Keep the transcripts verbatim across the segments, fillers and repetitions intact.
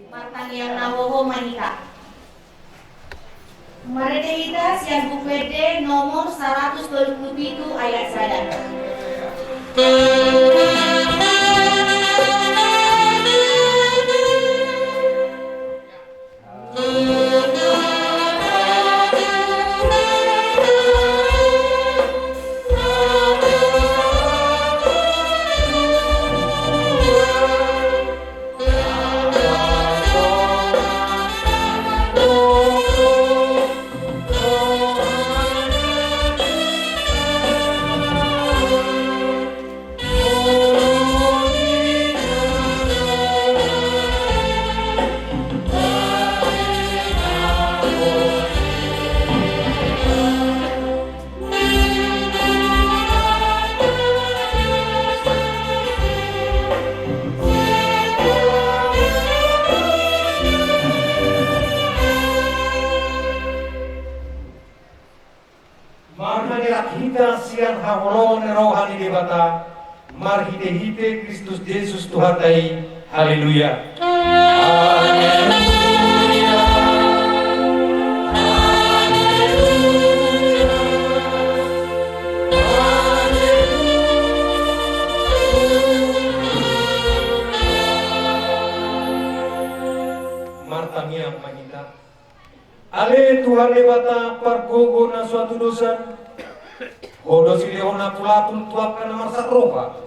Martangiang na hohom ma hita. Marende hita sian Buku Ende nomor saratus tolu pulu pitu ayat sada. Marhitean hita sian hangoluan ni roha ni Debata, marhitehite Kristus Jesus Tuhanta i. Haleluya. Haleluya. Haleluya. Martangiang ma hita. Ale Tuhan Debata pargogo na so hatudosan, Ho do silehon na pulapul tu angka na marsak roha.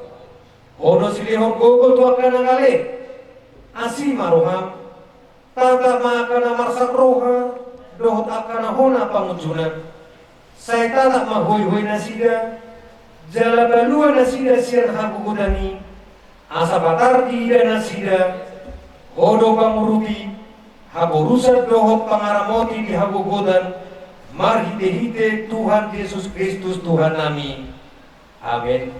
Ho do silehon gogo tu angka na gale. Asi ma roham, tatap ma angka na marsak roha dohot angka na hona pangunjunan. Sai tatap ma hoihoi nasida, jala palua nasida sian hagogotan i, asa patar diida nasida. Ho do pangurupi, haporusan dohot pangaramoti di hagogotan, marhitehite Tuhan Jesus Kristus Tuhannami. Amen.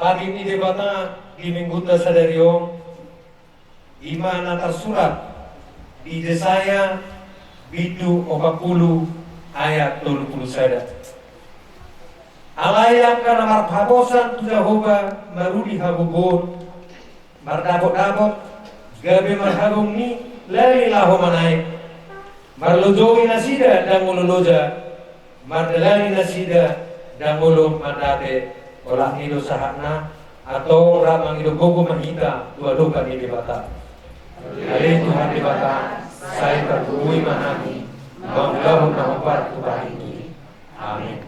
Patik ni Debata di Minggunta sadari on, i ma na tarsurat di Jesaya bindu opat pulu ayat tolu pulu sada. Alai angka na marhaposan tu Jahowa maruli hagogoon, mardapotdapot, gabe marhabong ni lali laho manaek. Marlojongi nasida ndang olo loja, mardalani nasida ndang olo mandate. Olat ni do sahatna, antong rap mangido gogo ma hita tu adopan ni Debata. Ale Tuhan Debata, sai targogoi ma hami mangulahon na hombar tu partingki i. Amen.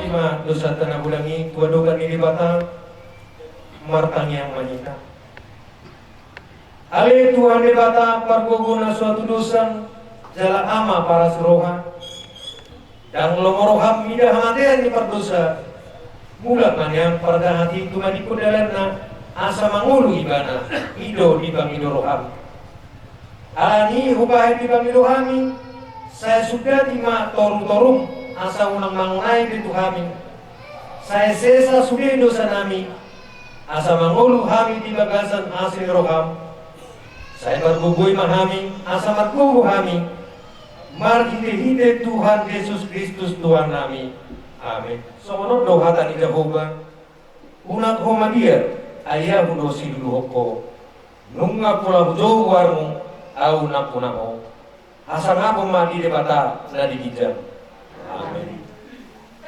Ima dosanta na godang i tu adopan ni Debata. Martangiang ma hita. Ale Tuhan Debata pargogo na so hatudosan, jala Ama paras roha. Ndang lomo roham mida hamatean ni pardosa. Mulak ma nian parjahat i tumadingkon dalanna, asa mangolu ibana. I do dipangido roham. Alani i hubahen dipangido hami, Sai sundati ma torutorum, asa unang mangonai be tu hami. Sai sesa sude dosanami, asa mangolu hami di bagasan asi ni roham. Sai pargogoi ma hami, asa margogo hami, marhitehite Tuhan Jesus Kristus Tuhannami. Amin. Songon on do hata ni Jahowa: Unang ho mabiar, ai Ahu do siluluhon ho. Nunga pola hujou goarmu, Ahu nampuna ho. Hasangapon ma di Debata na di ginjang. Amin.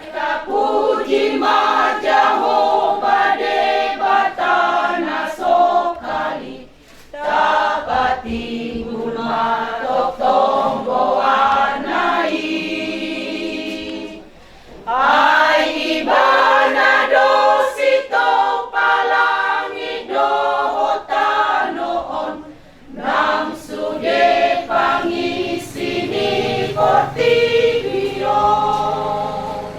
Tapuji ma Jahowa Debata na so hali, tapatimbul ma tongtong goarna i. Ai Ibana do sitompa langit dohot tano on, nang sude pangisi ni portibi on.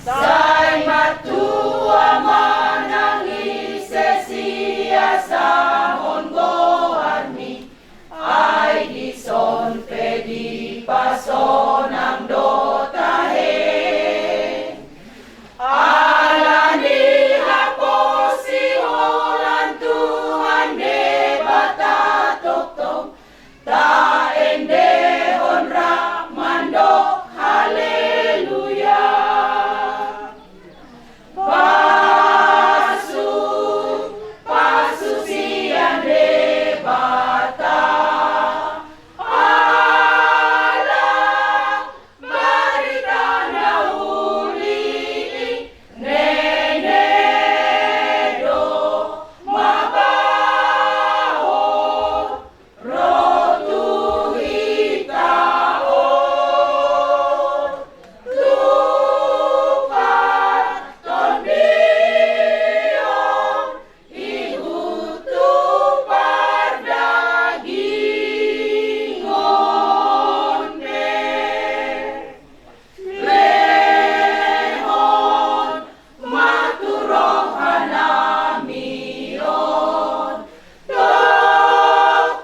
Sai matua ma nang ise siasahon goarmi, ai dison pe dipasonang do tahe. Ala ni haporseaon Tuhan Debata tongtong, taendehon rap mandok haleluya. Pasu, pasu sian Debata, ala barita na uli i nene do mabaon ro tu hita on, tu partondion, ihut tu pardagingon pe. Lehon ma tu rohanami on tongtong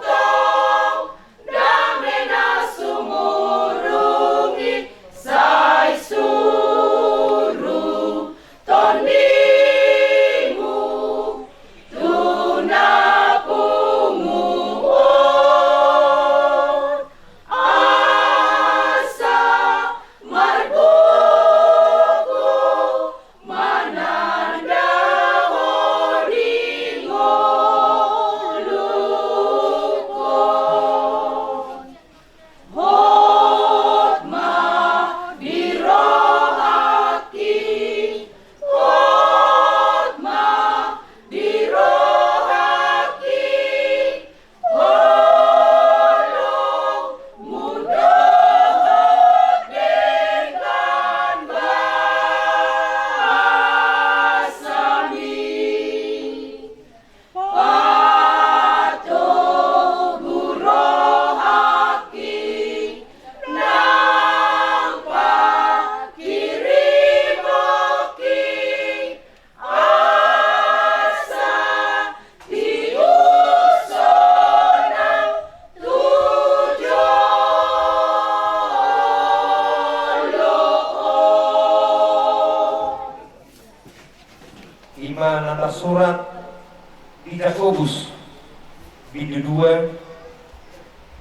dame na sumurung i, sai suru Tondimu tu na pungu on, asa margogo mananda ho di ngolungkon. Hot ma di rohangki, hot ma di rohangki, holongmu dohot denggan basami. Patogu rohangki nang pangkirimongki, asa tiushon au tu jolo on. I ma na tarsurat di Jakobus bindu dua,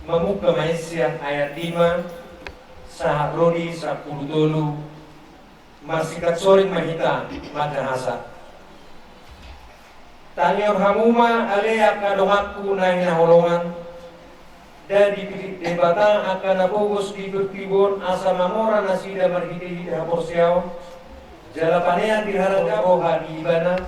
mamungka ma i sian ayat lima sahat ro di sampulu tolu. Marsingkat soring ma hita manjahasa. Tangihon hamu ma ale angka donganku na hinaholongan, Ndada dipillit Debata angka na pogos di portibi on asa mamora nasida marhitehite haporseaon, jala panean di harajaon roha di Ibana.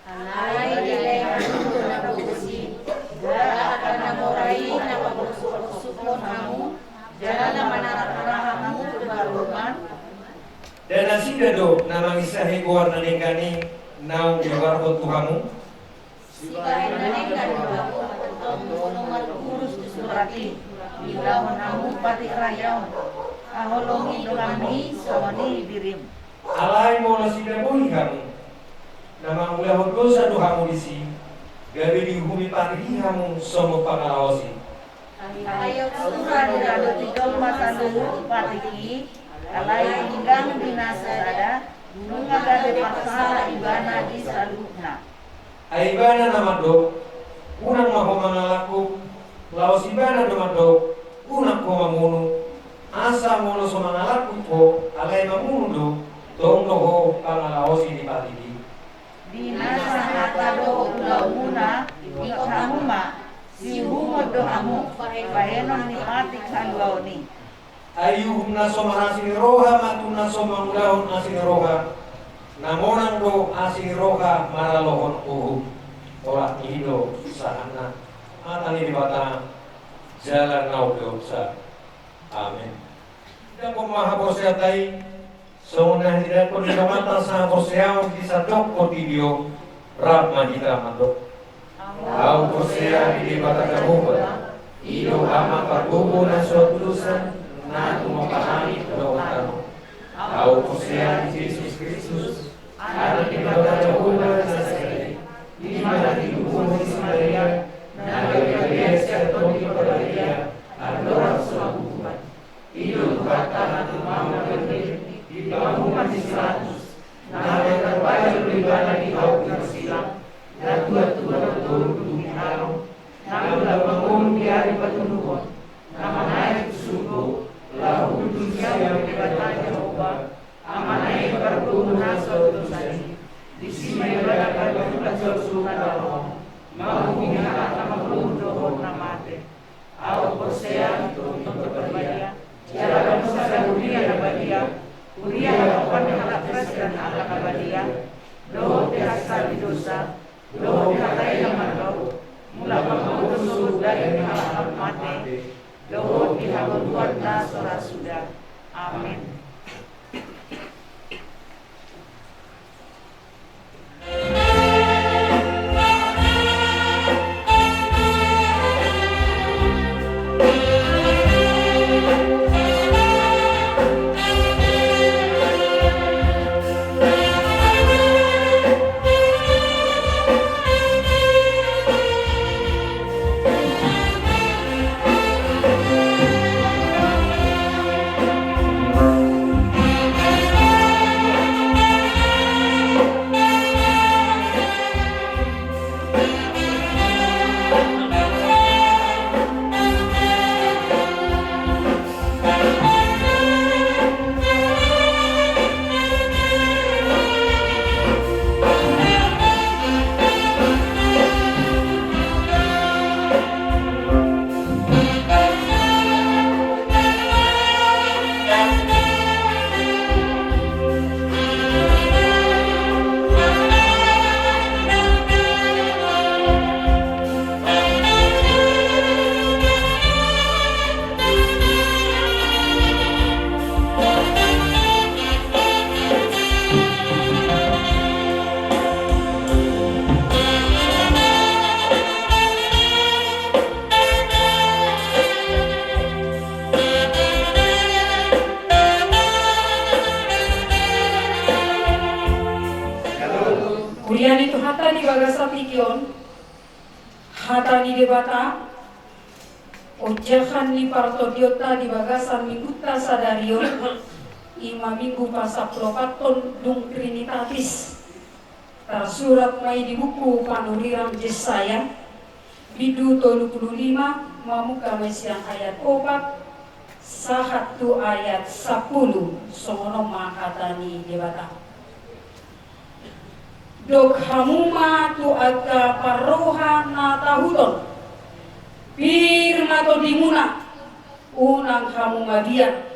Alai dilehon do na pogos i, jala angka na mora i na paporsuhporsuhon hamu, jala na manarathara hamu tu halumpang. Nda nasida do na manginsahi goar na denggan i naung digoarhon tu hamu? Sibahen na denggan do ahu, antong molo marurus tu surat i, diulahon hamu patik raja on. Haholongi do hami songon i dirim. Alai molo sidaboi hamu, na mangulahon dosa do hamu disi, gabe diuhumi patik i hamu songon pangalaosi. Ai Tuhan, na dohot i domma saluhut patik i, alai denggan di na sasada, nunga gabe parsala ibana di saluhutna. Ai ibana na mandok, unang ma ho mangalangkup, laos ibana do mandok, unang ho mamunu. Asa molo so mangalangkup ho, alai mamunu do, tong do ho pangalaosi ni patik i. Di na sahata dohot ulaonmuna, ikut hamu ma, siuhumon do hamu, bahenon ni patik haluaon i. Ai uhum na so marasi ni roha ma tu na so mangulahon asi ni roha, na monang do asi ni roha maralohon uhum. Olat i do sahatna. Hata ni Debata, jala na umpeopsa. Amen. Dapot ma haporseaonta i, songon na nidok ni Debata sahaporseaon di sandok portibi on, rap ma hita mandok. Ahu porsea di Debata Jahowa, i do Ama pargogo na so hatudosan, na tumompa langit dohot tano. Ahu porsea di Jesus Kristus, Anak ni Debata Jahowa na sasada i, i ma na tinubuhon si Maria, na gabe bere sian Tondi Parbadia, andorang so laho tubu. I do Tuhanta na tumampa bere di panguhuman ni si Pilatus, na gabe tarpajal do ibana di hau pinarsilang, na tuat tu batu toru dung dihanom, na mula mangolu di ari patoluhon, na manaek tu surgo, laho hundul sian Debata Jahowa, Amana i pargogo na so hatudosan i. Disi ma ibana gabe mangula jolma tu tano on, manguhumi halak na mangolu dohot na mate. Ahu porsea di Tondi Parbadia, jala dosa na badia, huria na pangkataion ni halak na badia, dohot di hasesaan ni dosa, dohot di hata i na mandok, mula mangolu dosa tu halak na mate, dohot di hangoluan na so ra suda. Amen. Huria ni Tuhanta di bagasan tingki on, hata ni Debata, ojahan ni partondionta di bagasan minggunta sadari on, i ma Minggu pasampuluopathon dung Trinitatis. Tarsurat ma i di buku panurirang Jesaya, bindu tolu pulu lima, mamungka ma i sian ayat opat sahat tu ayat sampulu, songon on ma hata ni Debata. Dok hamu ma tu angka parroha na tahuton, pir ma tondimuna, unang hamu mabiar.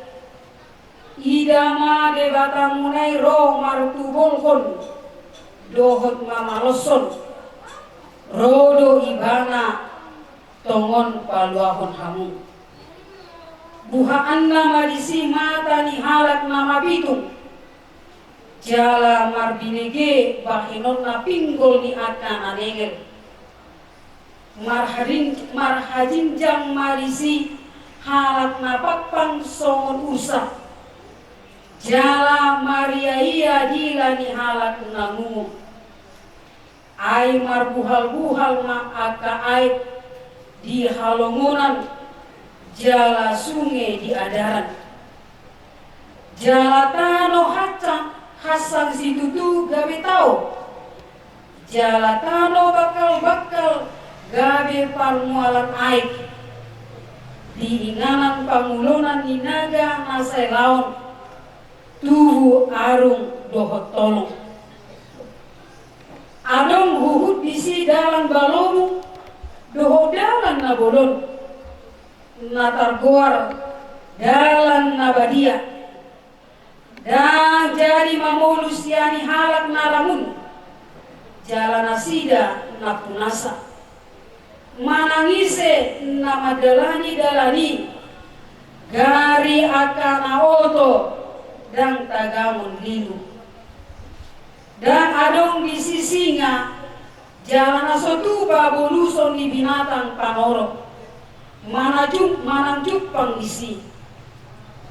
Ida ma Debatamuna i ro martubolhon dohot mamaloshon, ro do Ibana tongon paluahon hamu. Buhaanna ma disi mata ni halak na mapitung, jala marbinege bahenonna pinggol ni angka na nengel. Marhajin-, marhajinjang ma disi halak na pangpang songon ursa, jala mariaia dila ni halak na ngungu. Ai marbuhalbuhal ma angka aek di halongonan jala sunge di adaran. Jala tano hansang, hansang situtu gabe tao. Jala tano bangkal-bangkal gabe parmualan aek. Di inganan pangulonan ni naga na sai laon, tubu arung dohot tolong. Adong huhut disi dalan balobung dohot dalan na bolon, na targoar dalan na badia. Ndang jadi mamolus ia ni halak na ramun, jala nasida na punasa. Manang ise na mandalani dalan i, gari angka na oto ndang tagamon lilu. Ndang adong disi singa, jala na so tupa boluson ni binatang panorop. Manajum-, manang jumpang disi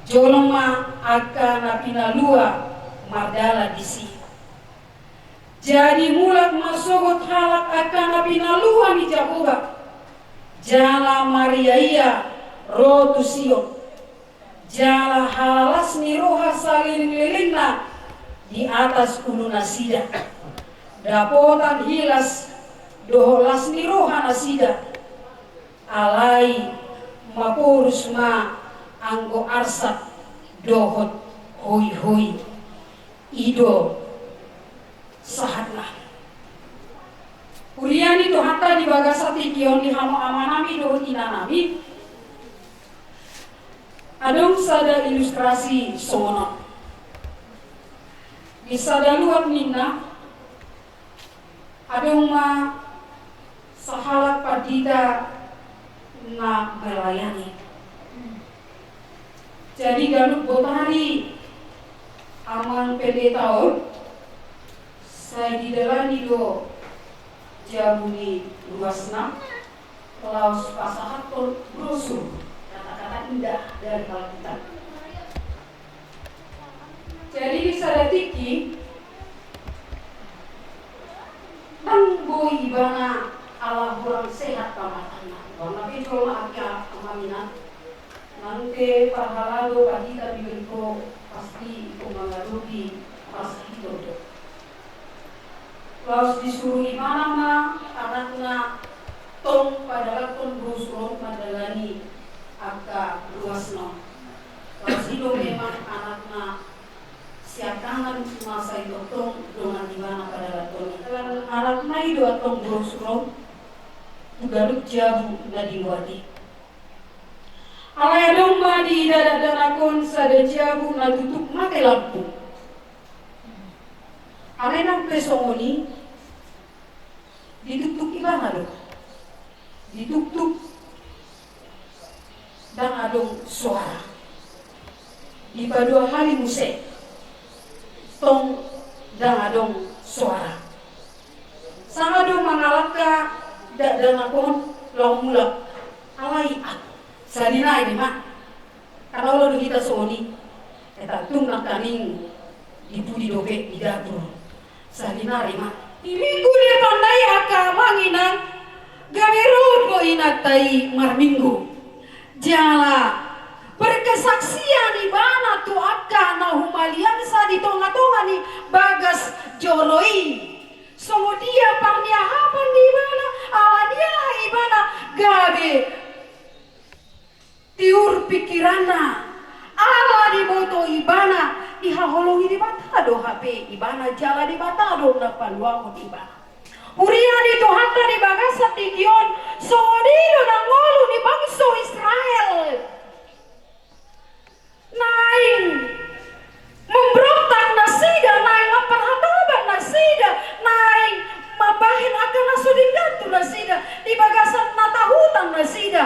jolma angka na pinalua mardalan disi. Jadi mulak ma sogot halak angka na pinalua ni Jahowa, jala mariaia ro tu Sion. Jala halalas ni roha saleleng-lelengna di atas ulu nasida. Dapotan hilas dohot las ni roha nasida. Alai maporus ma anggo arsak dohot hoi-hoi. I do sahatna. Huria ni Tuhanta di bagasan tingki on, di hamu amanami dohot inanami, adong sada ilustrasi songon on. Di sada luat ninna, adong ma sahalak pandita na melayani. Jadi ganup botari amang pendeta on, sai didalani do jabu ni ruasna, laos pasahathon brosur kata-kata indah dari Alkitab. Jadi di sada tingki, ndang boi ibana ala hurang sehat pamatangna. Hurang na pe jolma agia amang inang. Nang pe parhalado pandita bigan ho, pasti ingkon mangadopi pasahaton do. Laos disuru ibana ma anakna tong padalankon brosur on mandalani angka ruasna on. Laos i do memang anakna siangkangan na sai tongtong dongan ibana padalankon i. Anakna i do antong brosur on tu ganup jabu na diluat i. Alai adong ma di dakdanak on sada jabu na tutup mate lampu. Alai nang pe songon i, dituktuk ibana do. Dituktuk, ndang adong soara. Dipadua hali muse, tong ndang adong soara. Sanga do mangalangka dakdanak on laho mulak. Alai, ah, sahali nai ma. Kan olo do hita songon i. Eta tung nangkaning di pudi dope di dapur. Sahali nai ma. Di minggu di pandai angka amang inang, gabe ro do inanta i marminggu. Jala berkesaksian ibana tu angka na humaliangsa di tonga-tonga ni bagas joro i. Songon dia parniahapan ni ibana, ala ni aha ibana gabe tiur pingkiranna, ala diboto ibana dihaholongi Debata do hape ibana, jala Debata do na paluahon ibana. Huria ni Tuhanta di bagasan tingki on, songon i do na ngolu ni bangso Israel. Naeng mambrontak nasida, naeng mamparhatoban nasida, naeng mambahen angka na so denggan tu nasida di bagasan na tahutan nasida.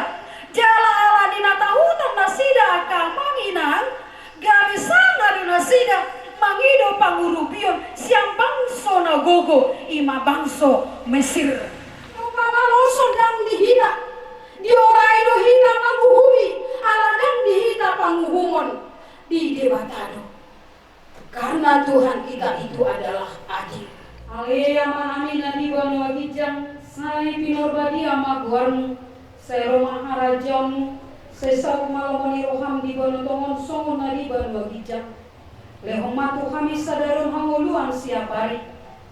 Jala ala ni na tahutan nasida angka amang inang, gabe sanga do nasida mangido pangurupion sian bangso na gogo, i ma bangso Mesir. Umpama loson ndang di hita, diorai do hita manguhumi, ala ndang di hita panguhumon, di Debata do. Karena Tuhan kita itu adalah adil. Ale Amanami na di banua ginjang, sai pinarbadia ma goarmu, sai ro ma harajaonmu, Sesa ma lomo ni roham di banua tonga on songon na di banua ginjang. Lehon ma tu hami sadari on hangoluan siapari.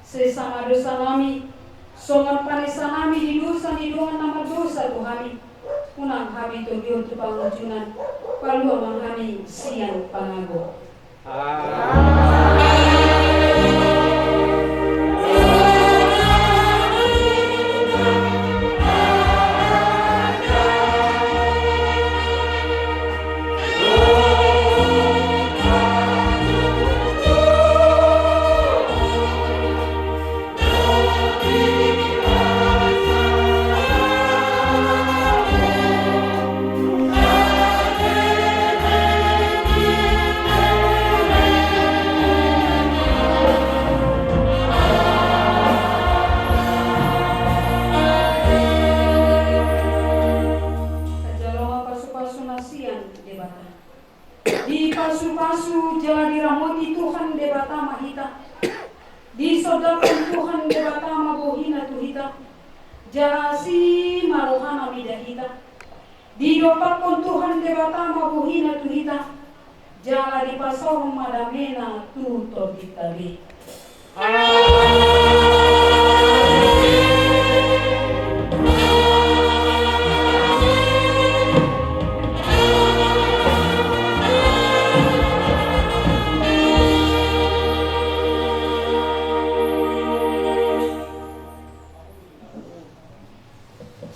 Sesa ma dosa nami, songon panesa nami di dosa ni dongan na mardosa tu hami. Unang hami togihon tu pangunjunan, palua ma hami sian pangago. Jalo ma pasupasu na sian Debata. Dipasupasu jala diramoti Tuhan Debata ma hita. Disondangkon Tuhan Debata ma bohina tu hita. Jala asi ma rohana mida hita. Didompakkon Tuhan Debata ma bohina tu hita. Jala dipasaor ma damena tu tondinta be.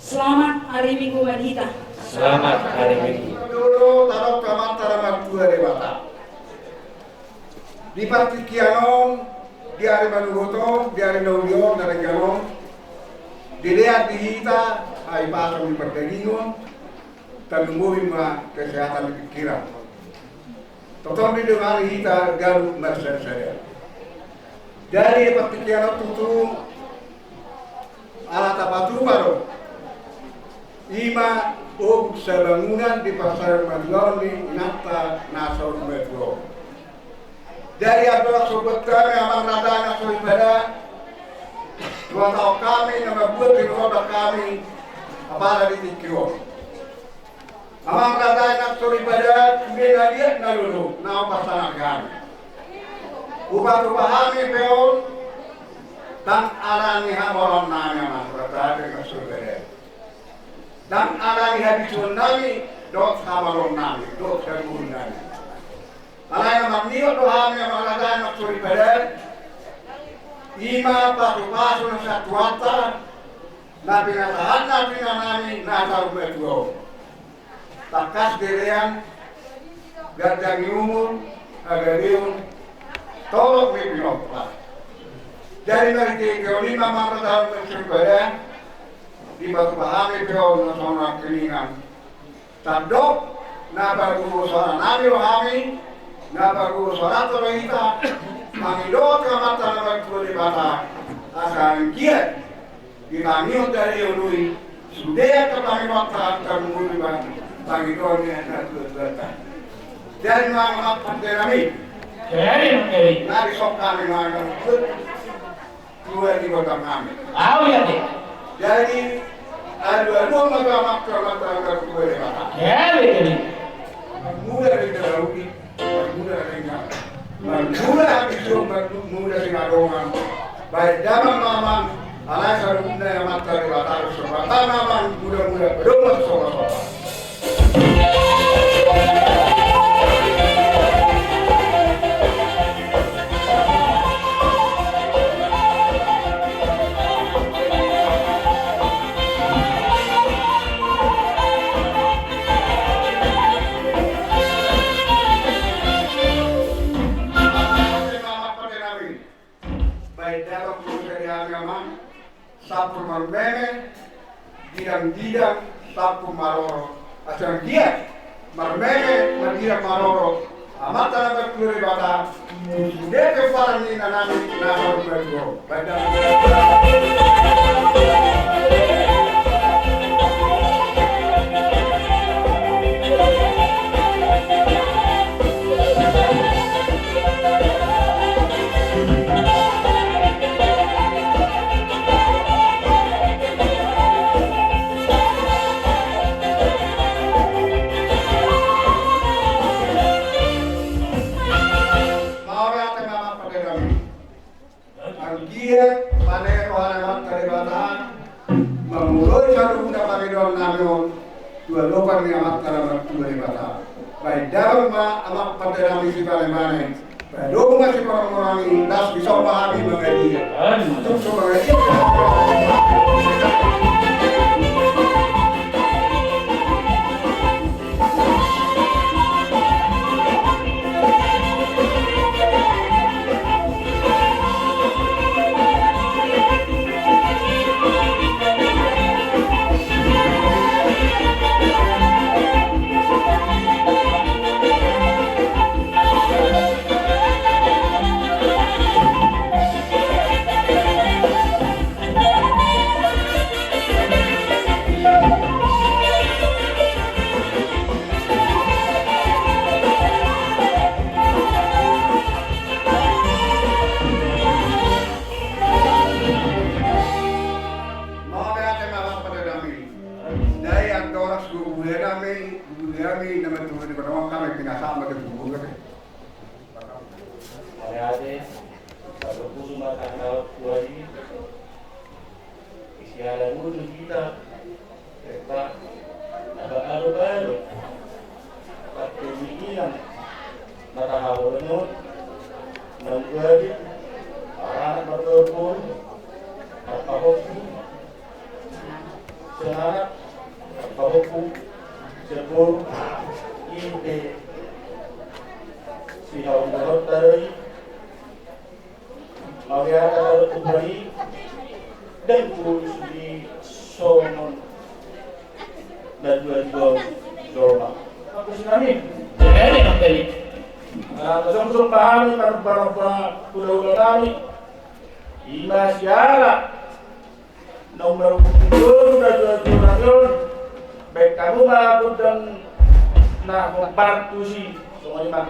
Selamat hari Minggu ma di hita. Selamat hari Minggu. Dulu tadok Amanta na martua Debata. Di partingkian on, di ari manuhot on, di ari na uli on, na denggan on, dilean di hita hahipason ni pardagingon, tarlumobi ma kesehatan ni pingkiran. Tongtong di denggan hita ganup marsada-sada. Jadi partingkian on tutu ala tapatupa do. Ima ombus sabangunan di parsaurmatuaon ni inanta na saurmatua on. Jadi andorang so buat hami amang raja na soripada, dua taon hami na mambuat di roda hami apala di tingki on. Amang raja na soripada, sude na liat na lolo na hupasahat hami. Hupatupa hami pe on, ndang ala ni hamaloan nami amang raja na soripada. Ndang ala ni habisuhon nami, dohot hamaloan nami, dohot hagogoon nami. Alai na mangido do hami amang raja na soripada, ima pasupasu na sian Tuhanta, na pinasahatna tu inanami na saurmatua on. Tangkas dilean, ganjang ni umur, hagabeon, torop ni pinompar. Jadi marhite on ima amang raja na soripada, dipatupa hami pe on na songon nangkiningan. Tandok na pagogo soara nami do hami, na pagogo soaranta do hita, mangido tu Amanta na martua Debata, asa anggiat di tangihon dari on i, sude angka pangidoanta tarlumobi ma pangidoan ni natuatuanta. Jadi ma amang pande nami. Jadi, jadi. Na dison hami ma amang pande. Dua di kota kami. Au ya, Dek. Jadi, alu-alu ma tu amang, tu amang, tu amang, tu amang, tu amang. Ya, Dek, Dek. Marmula di Dalaudi, marmula di Dalaudi. Marmula di Sumbar, marmula di Nadongan. Baen damang ma amang, alai saluhutna i amanta Debata do sombanta ma amang, mula-mula, pedoman sombang-sombang. Baen damang muse di hami amang, sampul marmeme, didang-didang, sampul maroro. Asa anggiat marmeme, madidang, maroro amanta na martua Debata, tu sude pe pomparan ni inanami na saurmatua on. Baen damang. Ia, panepotan ni Amanta Debata, manguloi saluhutna pangidoan nami on tu adopan ni Amanta na martua Debata. Baen damang ma amang pande nami sipanembane. Baen damang ma sipanembane, las dison ma hami mangadia. Amin. Tung so mangadia. Mauliate ma amang pande nami. Dai antoras do bubuhe nami, bubuhe nami na martua Debata, hami pinasahat ma tu bubuhe. Mauliate, saluhutna ma tanggal dua i. Siala boto hita, reta, na baalo-baalo, parpemikiran, na tahaholongon, na mungkin, anak martopur, marpahompu, semangat, marpahompu, sepur, ide, sihaum berot dari, Mauliate ma dohot tu Tuhan i, dan puji songon na dua-dua jolma. Mampus nami. Jadi, mampus. Nah, pasang-pasang pahami, tanpa-tanpa hula-hula nami. Ima siala. Nomor dua, dua, dua, dua, dua. Baik, kamu mah gondang na hombar tusi. Songon i ma.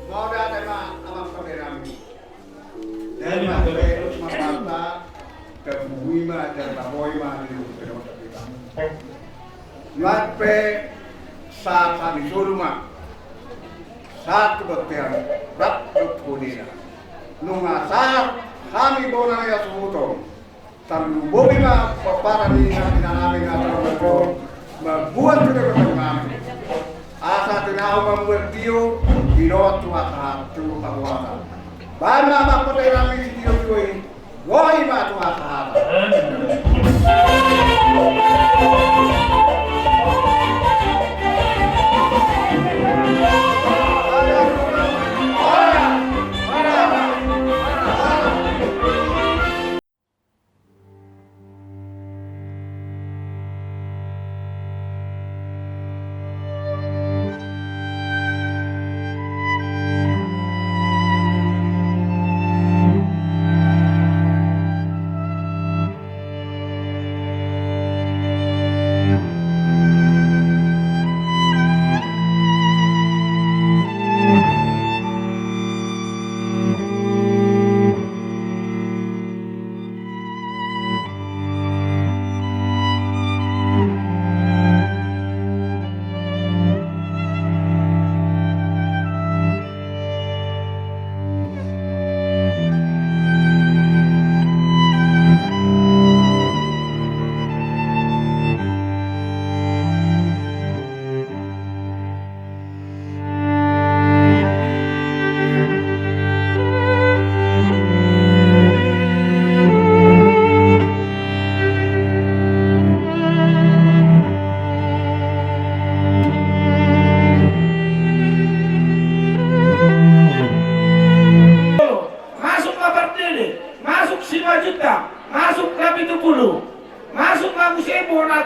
Mauliate ma amang pande nami. Jadi, ma, pe, ma, pe, ma, pe, tabui ma, dan taboi ma, di rumah kita. Nuaeng pe, sahat hami solu ma. Sahat tu bontean, rap dohot hudena. Nunga sahat hami bona na ia suhuton. Tarlumobi ma pomparan ni inanami na tolu, mambuat tu denggan nami. Asa tinahu mambuat tio, didok tu asa tu pahuasa. Baen ma amang pande nami sitio-tio i, boi ma tu asa.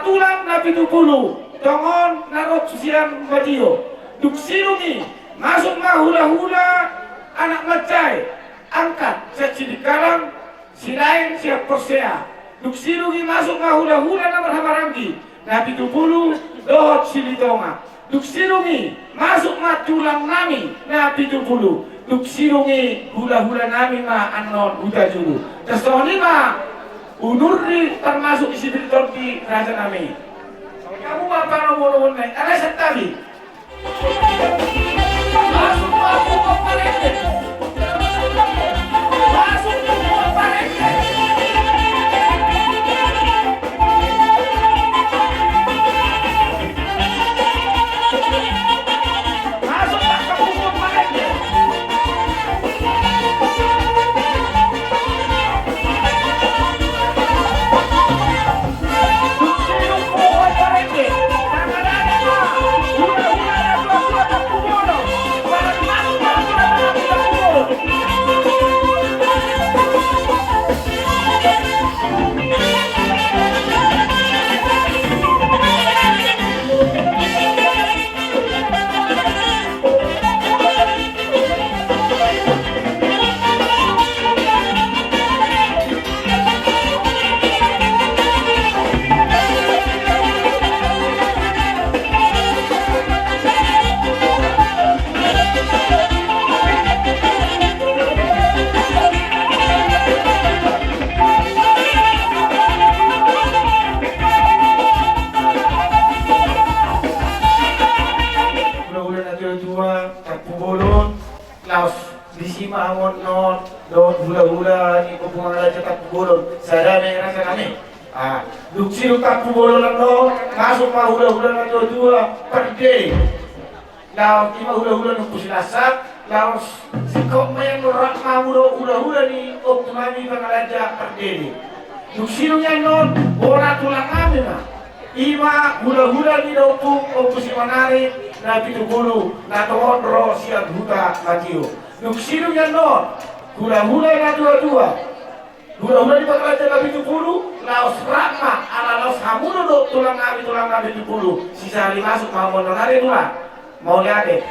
Tulang na pitu pulu, tongon na ro sian Matio. Dung sidung i, masuk ma hulahula anak manjae, angkat sian Sidikalang, Silaen sian Porsea. Dung sidung i masuk ma hulahula na marhahamaranggi, na pitu pulu, dohot Silitonga. Dung sidung i masuk ma tulang nami na pitu pulu. Dung sidung i hulahula nami ma annon Hutajulu. Tes songon i ma unur ni termasuk i sipir tondi raja nami. Hamu ma panomunomuon nai, ala santabi. Hulahula na tuatua, Tampubolon, laos disi ma hamu annon dohot hulahula ni Ompu Mangaraja Tampubolon, sada ma i raja nami. Ah, dung sidung Tampubolon annon, masuk ma hulahula na tuatua, Pardede. Laos i ma hulahula ni Ompu Silasak, laos singkop ma i annon rap ma hamu dohot hulahula ni ompu nami Mangaraja Pardede. Dung sidung i annon, bona tulang nami ma. I ma hulahula ni da Ompu, Ompu Simanari, na pitu pulu, na tongon ro sian huta Matio. Dung sidung i annon, hulahula na tuatua. Hulahula ni Mangaraja na pitu pulu, laos rap ma, ala laos hamu do dohot tulang nami, tulang na pitu pulu. Sisahali masuk ma hamu annon, ale tulang. Mauliate.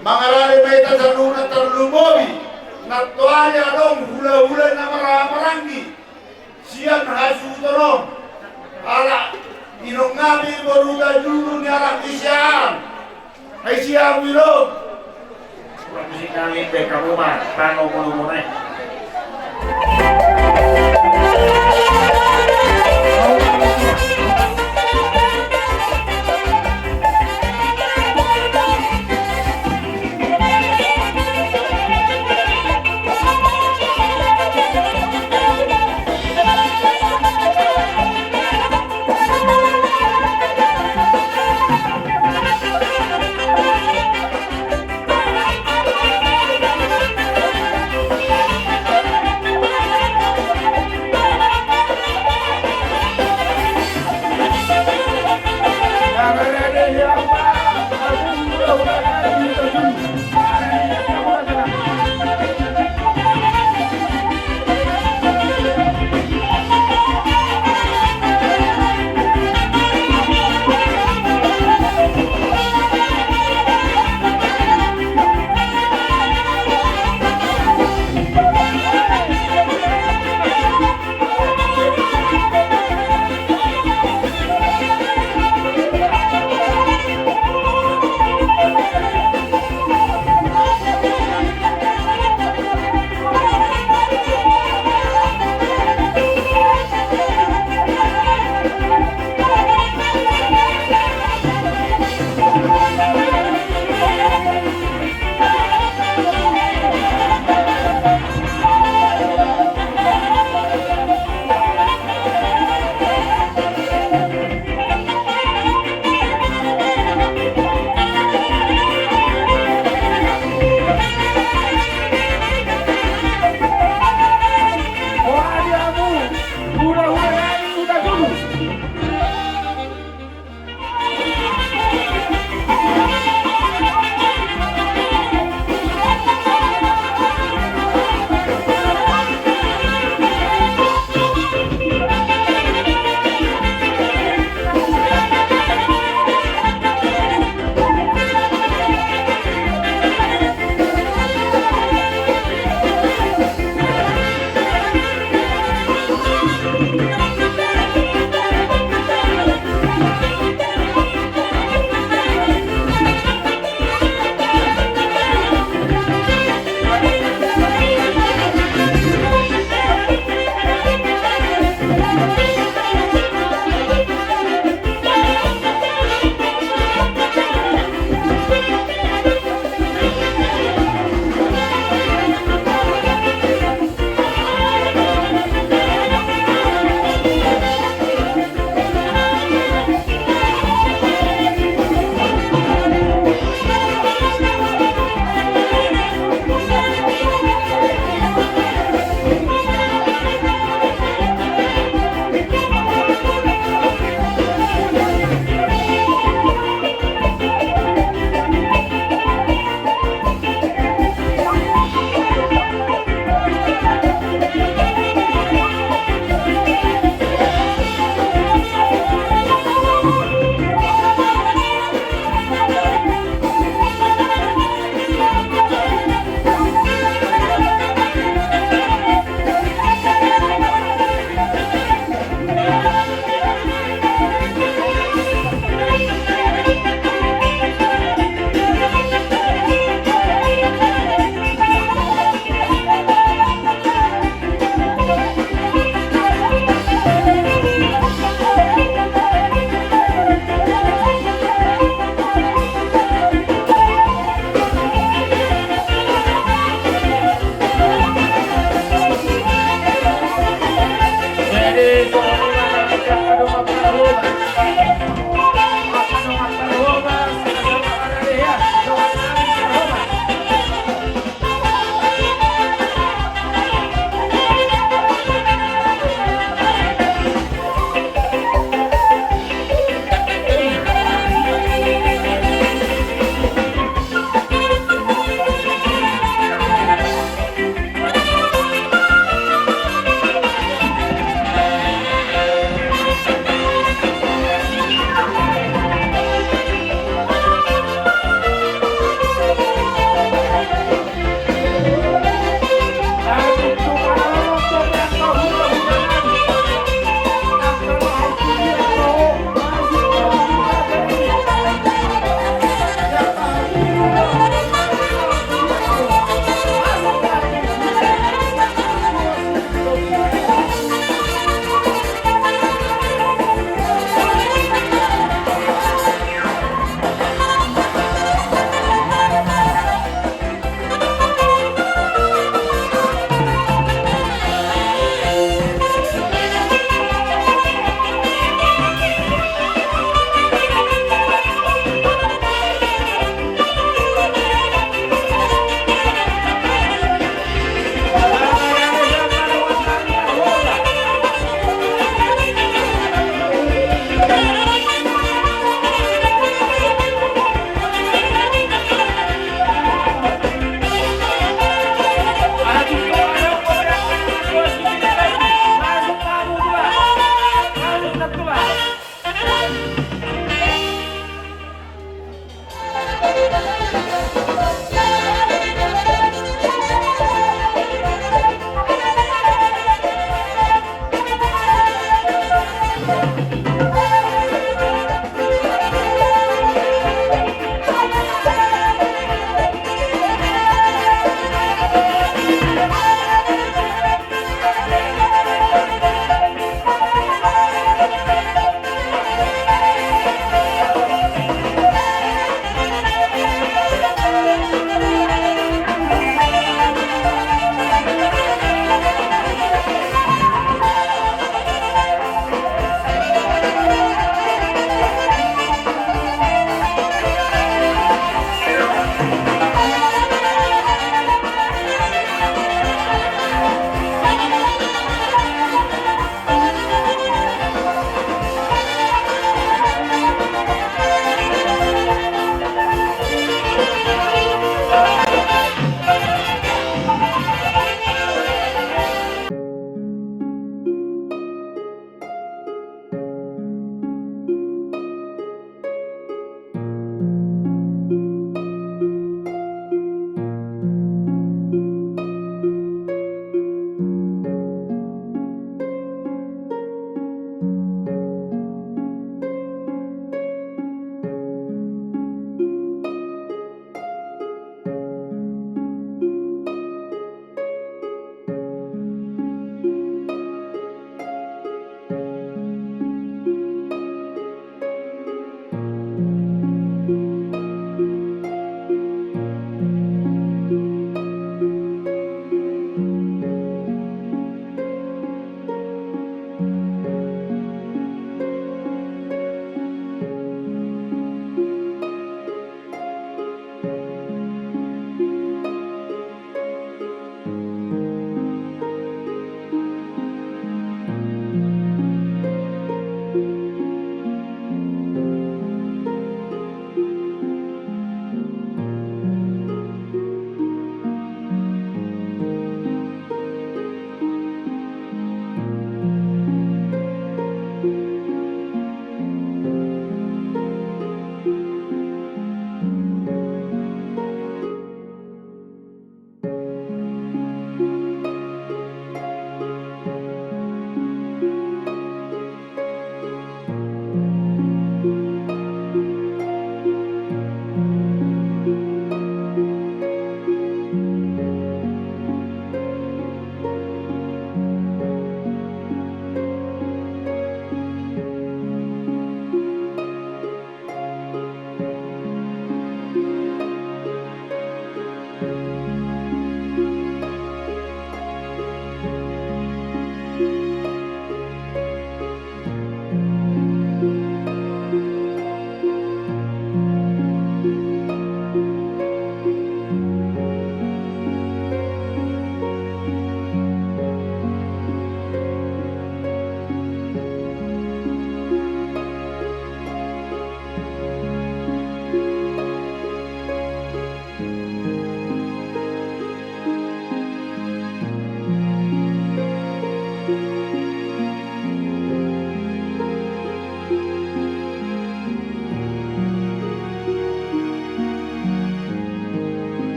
Mangarade ma hita saluhutna, tarlumobi na toari adong hulahula na marhahamaranggi sian hasuhuton on. Ala inong nami boruta julu ni anak ni sian. Ai sian milo. Musik nami pe kamu ma tano mulu mune.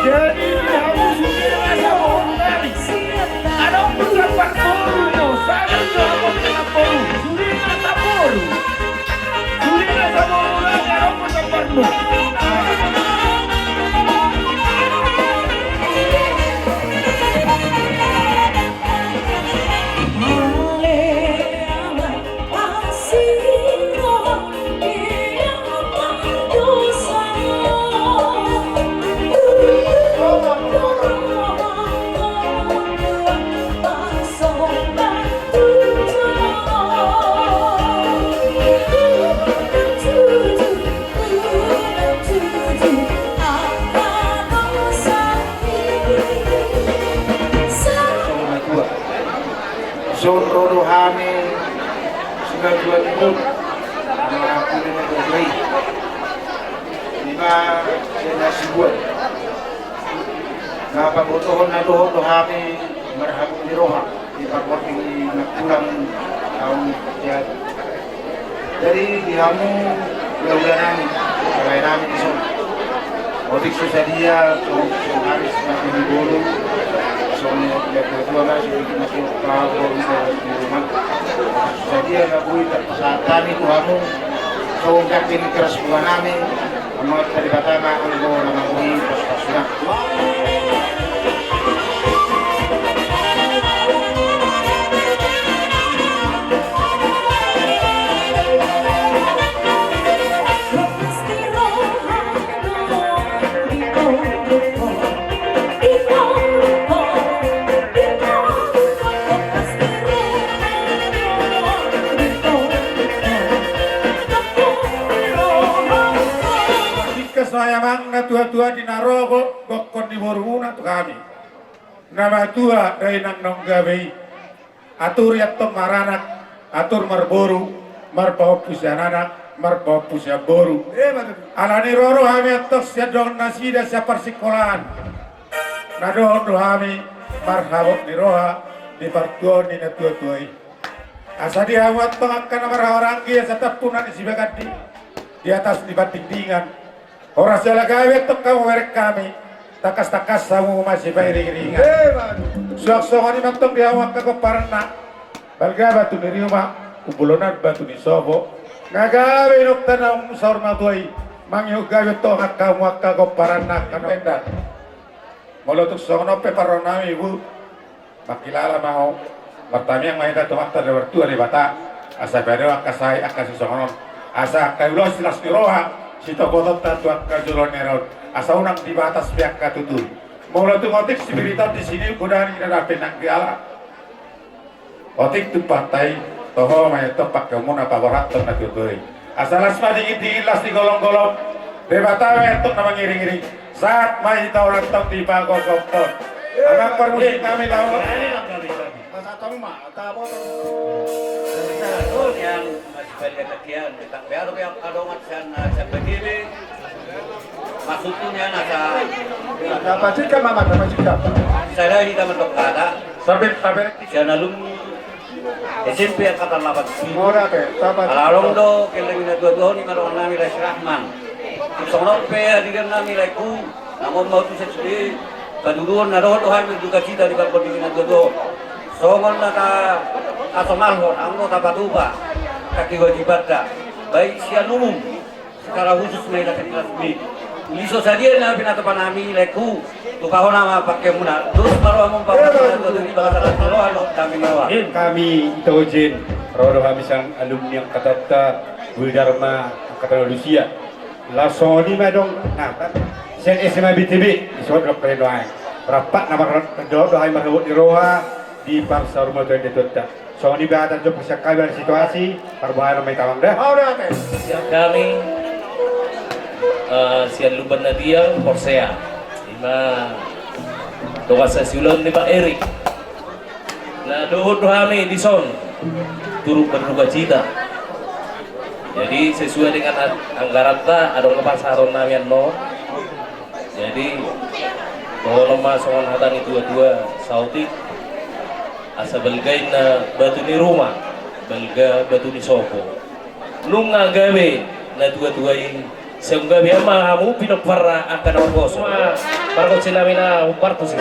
Jadi di hamu sude na saboru nami, adong pe sampar boru do, sada do hamu sampar boru, sude na saboru. Sude na saboru nami, adong pe samparmu. Songon na dua. Songon ro do hami, songon na dua ni boru. Songon na dua ni boru. Ima, songon na sibuan. Na pabotohon na dohot do hami marhabot ni roha di parborting ni Napulang taon jadu. Jadi di hamu hulahula nami, bere nami di son. Otik so sadia, songon haris na di bolu, songon na di tua-tua nasi, di na di rumah. Sadia na boi tarpasahat hami tu hamu, songon gandeng ni keras bua nami, Amanta Debata ma anggo na manggohi pasu-pasuna. Sai amang na tua-tua di na ro gokhon ni borumuna tu hami. Na matua dainang naung gabe i. Atur i antong maranak, atur marboru, marpahompu sian anak, marpahompu sian boru. Alani ro do hami antong sian dongan nasida sian parsingkolaan. Na dohot do hami marhabot ni roha di partuaon ni na tua-tua i. Asa di hamu antong angka na marhahamaranggi asa tampunan ni sibagandi di atas ni pandingdingan. Horas jala gabe antong hamu bereng hami. Tangkas-tangkas hamu masipairing-iringan. Suang songon i ma antong di hamu angka pomparanna. Balga batu ni riuma, umbolonan batu ni sopo. Nga gabe inokta na umsaur matua i. Mangihut gabe antong angka hamu angka pomparanna angka na pendan. Molo tung songon on pe parroha nami ibu. Mangkilala ma ho. Martamiang ma hita tu Amanta na martua Debata. Asa paidao angka sai angka sisongon on. Asa angka ulaon silas ni roha sitopotonta tu angka joloan ni ari on. Asa unang di batas pe angka tutu. Molo tung otik sipiritan di sini godang i na dape nang di ala. Otik tu pantai toho ma i antong pangkeumuna paborhathon na tutu i. Asa las ma dingin-dingin las di golong-golong. Debata ma i antong na mangiring-iring. Sahat ma hita on antong dipagogophon. Amang parmusik nami laho. Masa tong ma, tabo. Satu yang masih banyak kakian, kita baru yang kadongan sana sampai kiri. Maksudnya nasa. Dapat jika mama dapat jika. Saya di taman dokter. Sampai sampai. Sian alumni S M P angkatan delapan puluh. Mora pe, tapa. Ala adong do, keleng na dua-dua ni maro nami Rais Rahman. Songon on pe hadirin nami laeku, namun mau tu sesuai, paduduhon na dohot dohan berduka cita di parponding na dua-dua. Songon na ta asomalhon, anggo tapatupa, kaki wajibanta. Baik sian umum, secara khusus ma hita federasi. Uli so sadia na pinatupa nami laeku, tu ho nama pangkeumuna. Dos ma rohamu pangkeumuna tu di bangsa dan roha lo kami roha. Kami ito ujin, ro do hami sian alumni angkatanta, Guru Dharma angkatan ualu sia. Laos songon i ma dong, na, sian S M A B T B, di sohot do kalian doang. Rapat nama do, dohai marhabot ni roha, di parsaurmatuaon ni Debata. Songon i ba hata jop sian hami, situasi parbohaon ma hita amang da. Sian hami, eh, sian Lumban Nadiang, Porsea. Ima dongan sasiulaon ni Pak Erik. Na dohot do hami dison turut berduka cita. Jadi sesuai dengan an-, anggaranta adong do pasahaton nami annon. Jadi dohonon ma songon hata ni tua-tua saotik. Asa balga inna batu ni ruma, balga batu ni sopo. Nunga gabe na tua-tua i, sai gabe ma hamu pinomparna angka na margoso. Pargonsi nami na hombar tusi.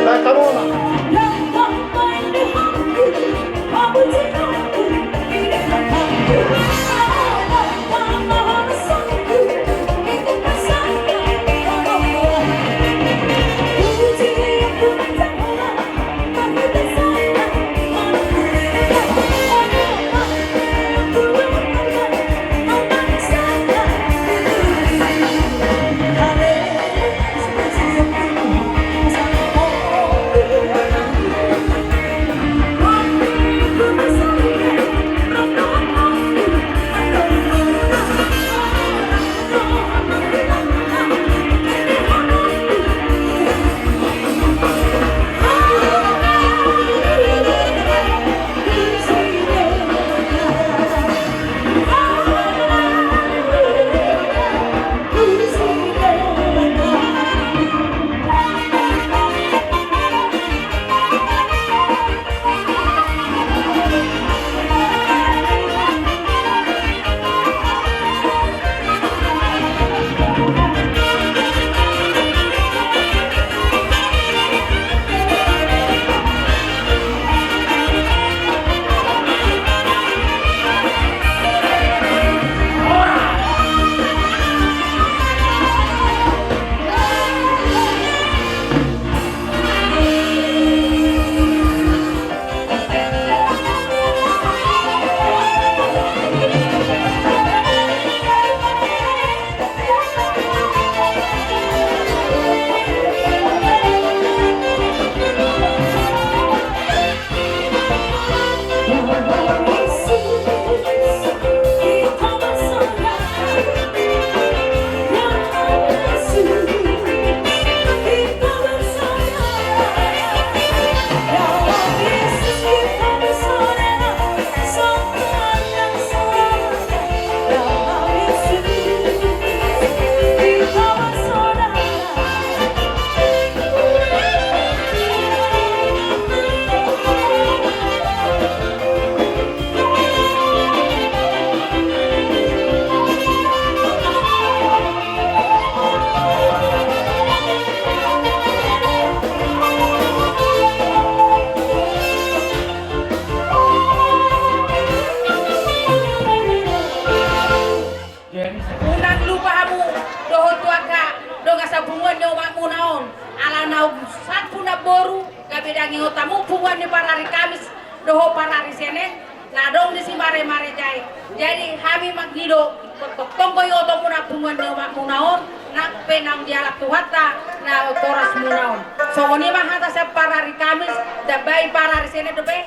naung salpu namboru, gabe dang ingot hamu punguan ni parari Kamis dohot parari Senen na adong di Simaremare, jae. Jadi hami mangido, tongtong do ihuthon muna punguan ni omakmuna on, nang pe naung dialap Tuhanta na horas muna on. Songon i ma hata sian parari Kamis, tambai parari Senen dope.